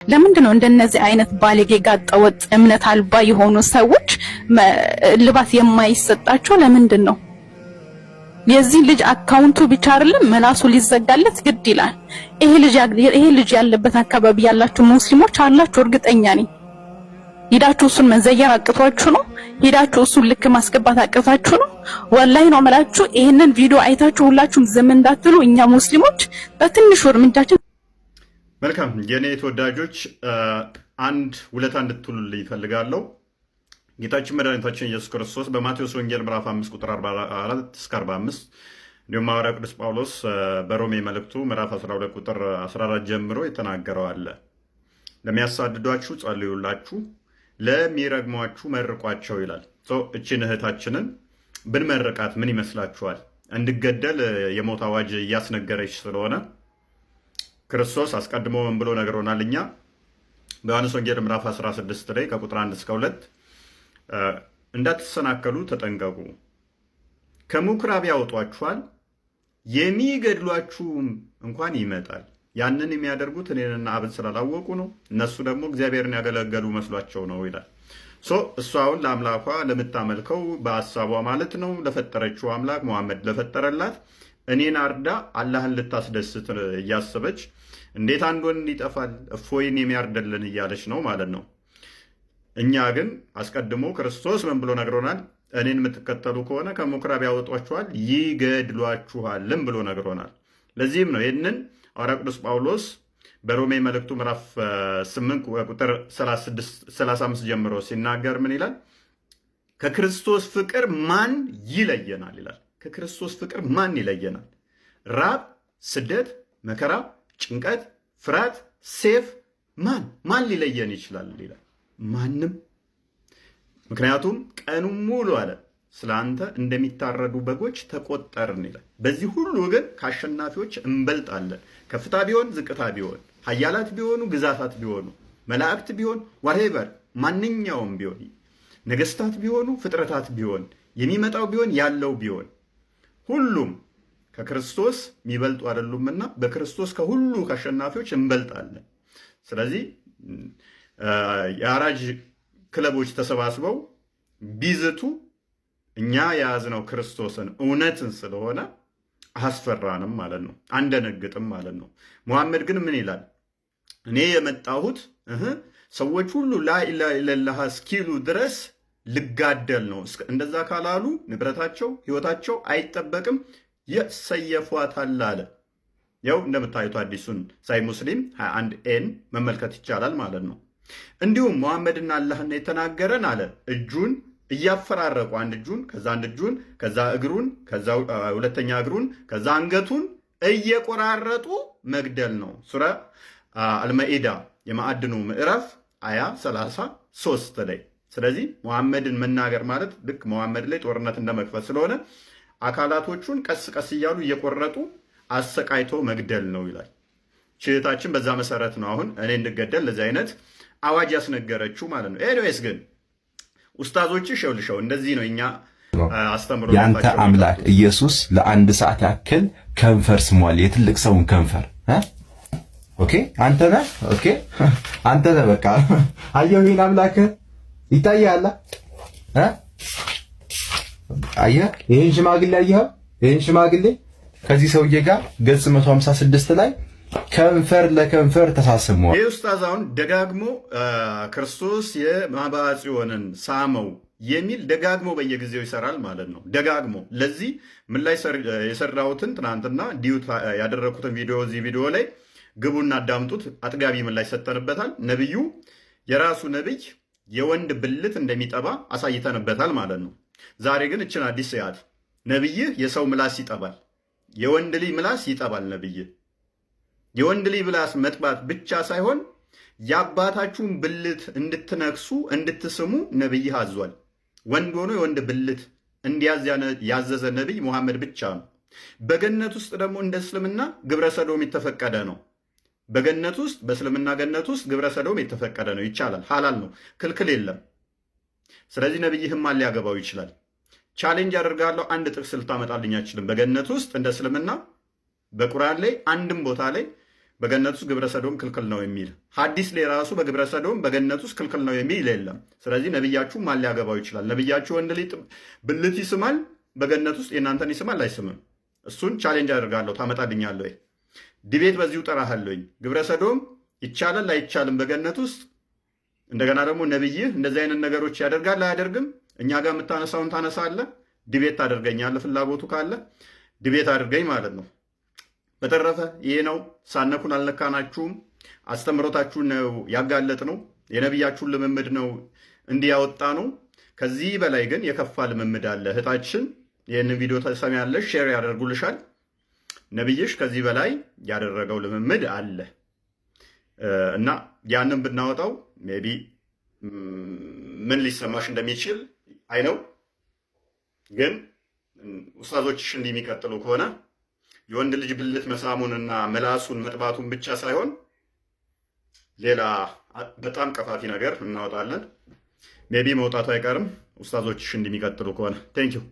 ለምንድን ነው እንደነዚህ አይነት ባለጌ ጋጠወጥ እምነት አልባ የሆኑ ሰዎች እልባት የማይሰጣቸው ለምንድን ነው? የዚህ ልጅ account ኡ ብቻ አይደለም መላሱ ሊዘጋለት ግድ ይላል። ይሄ ልጅ ያለበት አካባቢ ያላችሁ ሙስሊሞች አላችሁ፣ እርግጠኛ ነኝ። ሄዳችሁ እሱን መዘየር አቅቷችሁ ነው። ሄዳችሁ እሱን ልክ ማስገባት አቅቷችሁ ነው። ወላሂ ነው የምላችሁ። ይሄንን ቪዲዮ አይታችሁ ሁላችሁም ዝም እንዳትሉ። እኛ ሙስሊሞች በትንሹ እርምጃችን መልካም የኔ ተወዳጆች፣ አንድ ውለታ እንድትውሉልኝ እፈልጋለሁ። ጌታችን መድኃኒታችን ኢየሱስ ክርስቶስ በማቴዎስ ወንጌል ምዕራፍ 5 ቁጥር 44 እስከ 45 እንዲሁም ሐዋርያ ቅዱስ ጳውሎስ በሮሜ መልእክቱ ምዕራፍ 12 ቁጥር 14 ጀምሮ የተናገረው አለ። ለሚያሳድዷችሁ ጸልዩላችሁ፣ ለሚረግሟችሁ መርቋቸው ይላል። So እችን እህታችንን ብንመርቃት ምን ይመስላችኋል? እንድገደል የሞት አዋጅ እያስነገረች ስለሆነ ክርስቶስ አስቀድሞ ምን ብሎ ነግሮናል? እኛ በዮሐንስ ወንጌል ምዕራፍ 16 ላይ ከቁጥር 1 እስከ 2 እንዳትሰናከሉ ተጠንቀቁ፣ ከምኩራብ ያወጧችኋል፣ የሚገድሏችሁም እንኳን ይመጣል። ያንን የሚያደርጉት እኔንና አብን ስላላወቁ ነው፣ እነሱ ደግሞ እግዚአብሔርን ያገለገሉ መስሏቸው ነው ይላል። So እሷ አሁን ለአምላኳ ለምታመልከው በሀሳቧ ማለት ነው ለፈጠረችው አምላክ መሐመድ ለፈጠረላት እኔን አርዳ አላህን ልታስደስት እያሰበች እንዴት አንድ ወንድ ይጠፋል እፎይን የሚያርደልን እያለች ነው ማለት ነው። እኛ ግን አስቀድሞ ክርስቶስ ምን ብሎ ነግሮናል? እኔን የምትከተሉ ከሆነ ከምኩራብ ያወጧችኋል ይገድሏችኋልም ብሎ ነግሮናል። ለዚህም ነው ይህንን ሐዋርያ ቅዱስ ጳውሎስ በሮሜ መልእክቱ ምዕራፍ 8 ቁጥር 35 ጀምሮ ሲናገር ምን ይላል? ከክርስቶስ ፍቅር ማን ይለየናል ይላል። ከክርስቶስ ፍቅር ማን ይለየናል? ራብ፣ ስደት፣ መከራ፣ ጭንቀት፣ ፍርሃት፣ ሰይፍ፣ ማን ማን ሊለየን ይችላል ይላል። ማንም። ምክንያቱም ቀኑን ሙሉ አለ ስለ አንተ እንደሚታረዱ በጎች ተቆጠርን ይላል። በዚህ ሁሉ ግን ከአሸናፊዎች እንበልጣለን። ከፍታ ቢሆን ዝቅታ ቢሆን፣ ኃያላት ቢሆኑ ግዛታት ቢሆኑ፣ መላእክት ቢሆን፣ whatever ማንኛውም ቢሆን፣ ነገስታት ቢሆኑ፣ ፍጥረታት ቢሆን፣ የሚመጣው ቢሆን፣ ያለው ቢሆን ሁሉም ከክርስቶስ የሚበልጡ አይደሉምና በክርስቶስ ከሁሉ ከአሸናፊዎች እንበልጣለን። ስለዚህ የአራጅ ክለቦች ተሰባስበው ቢዝቱ እኛ የያዝነው ክርስቶስን እውነትን ስለሆነ አስፈራንም ማለት ነው፣ አንደነግጥም ማለት ነው። ሙሐመድ ግን ምን ይላል? እኔ የመጣሁት ሰዎች ሁሉ ላኢላሃ ኢለላህ እስኪሉ ድረስ ልጋደል ነው። እንደዛ ካላሉ ንብረታቸው፣ ህይወታቸው አይጠበቅም፣ ይሰየፏታል አለ። ያው እንደምታዩት አዲሱን ሳሂህ ሙስሊም 21 ኤን መመልከት ይቻላል ማለት ነው። እንዲሁም መሐመድና አላህን የተናገረን አለ እጁን እያፈራረቁ አንድ እጁን ከዛ አንድ እጁን ከዛ እግሩን ከዛ ሁለተኛ እግሩን ከዛ አንገቱን እየቆራረጡ መግደል ነው። ሱራ አልመኢዳ የማዕድኑ ምዕራፍ አያ 33 ላይ። ስለዚህ መሐመድን መናገር ማለት ልክ መሐመድ ላይ ጦርነት እንደመክፈት ስለሆነ አካላቶቹን ቀስ ቀስ እያሉ እየቆረጡ አሰቃይቶ መግደል ነው ይላል። እህታችን በዛ መሰረት ነው አሁን እኔ እንድገደል ለዚህ አይነት አዋጅ ያስነገረችው ማለት ነው። Anyways ግን ኡስታዞችሽ ይኸውልሽ እንደዚህ ነው እኛ አስተምሮ ያንተ አምላክ ኢየሱስ ለአንድ ሰዓት ያክል ከንፈር ስሟል። የትልቅ ሰውን ከንፈር። Okay፣ አንተ ነህ። Okay፣ አንተ ነህ። በቃ አየሁ፣ ይሄን አምላክ ይታያል። አየህ፣ ይሄን ሽማግሌ አየኸው? ይሄን ሽማግሌ ከዚህ ሰውዬ ጋር ገጽ 156 ላይ ከንፈር ለከንፈር ተሳስመዋል። ይህ ኡስታዝ አሁን ደጋግሞ ክርስቶስ የማኅበ ጽዮንን ሳመው የሚል ደጋግሞ በየጊዜው ይሰራል ማለት ነው። ደጋግሞ ለዚህ ምን ላይ የሰራሁትን ትናንትና duet ያደረግኩትን ቪዲዮ እዚህ ቪዲዮ ላይ ግቡና አዳምጡት። አጥጋቢ ምላሽ ሰጥተንበታል። ነብዩ የራሱ ነብይ የወንድ ብልት እንደሚጠባ አሳይተንበታል ማለት ነው። ዛሬ ግን እችን አዲስ ያት ነብይህ የሰው ምላስ ይጠባል፣ የወንድ ልጅ ምላስ ይጠባል። ነብይህ የወንድ ልጅ ምላስ መጥባት ብቻ ሳይሆን የአባታችሁን ብልት እንድትነክሱ እንድትስሙ ነብይህ አዟል። ወንድ ሆኖ የወንድ ብልት እንዲያዝ ያዘዘ ነቢይ ሙሐመድ ብቻ ነው። በገነት ውስጥ ደግሞ እንደ እስልምና ግብረ ሰዶም የተፈቀደ ነው። በገነት ውስጥ በእስልምና ገነት ውስጥ ግብረ ሰዶም የተፈቀደ ነው፣ ይቻላል፣ ሐላል ነው፣ ክልክል የለም። ስለዚህ ነብይህም ማን ሊያገባው ይችላል? Challenge አደርጋለሁ። አንድ ጥቅስ ልታመጣልኝ አትችልም። በገነት ውስጥ እንደ እስልምና በቁርአን ላይ አንድም ቦታ ላይ በገነት ውስጥ ግብረ ሰዶም ክልክል ነው የሚል ሐዲስ ላይ ራሱ በግብረ ሰዶም በገነት ውስጥ ክልክል ነው የሚል የለም። ስለዚህ ነቢያችሁ ማን ሊያገባው ይችላል? ነቢያችሁ ወንድ ልጅ ብልት ይስማል፣ በገነት ውስጥ የእናንተን ይስማል አይስምም? እሱን challenge አደርጋለሁ። ታመጣልኛለህ ወይ? Debate በዚሁ ጠራሃለሁኝ። ግብረ ሰዶም ይቻላል አይቻልም በገነት ውስጥ? እንደገና ደግሞ ነብይህ እንደዚህ አይነት ነገሮች ያደርጋል አያደርግም? እኛ ጋር የምታነሳውን ታነሳለህ፣ debate ታደርገኛለህ። ፍላጎቱ ካለ debate አድርገኝ ማለት ነው። በተረፈ ይሄ ነው። ሳነኩን አልነካናችሁም። አስተምሮታችሁን ነው ያጋለጥነው። የነቢያችሁን ልምምድ ነው እንዲህ ያወጣነው። ከዚህ በላይ ግን የከፋ ልምምድ አለ። እህታችን ይህንን ቪዲዮ ትሰሚያለሽ፣ share ያደርጉልሻል። ነቢይሽ ከዚህ በላይ ያደረገው ልምምድ አለ እና ያንን ብናወጣው maybe ምን ሊሰማሽ እንደሚችል I know፣ ግን ኡስታዞችሽ እንዲህ የሚቀጥሉ ከሆነ የወንድ ልጅ ብልት መሳሙንና ምላሱን መጥባቱን ብቻ ሳይሆን ሌላ በጣም ቀፋፊ ነገር እናወጣለን። Maybe መውጣቱ አይቀርም ኡስታዞችሽ እንዲህ የሚቀጥሉ ከሆነ። Thank you.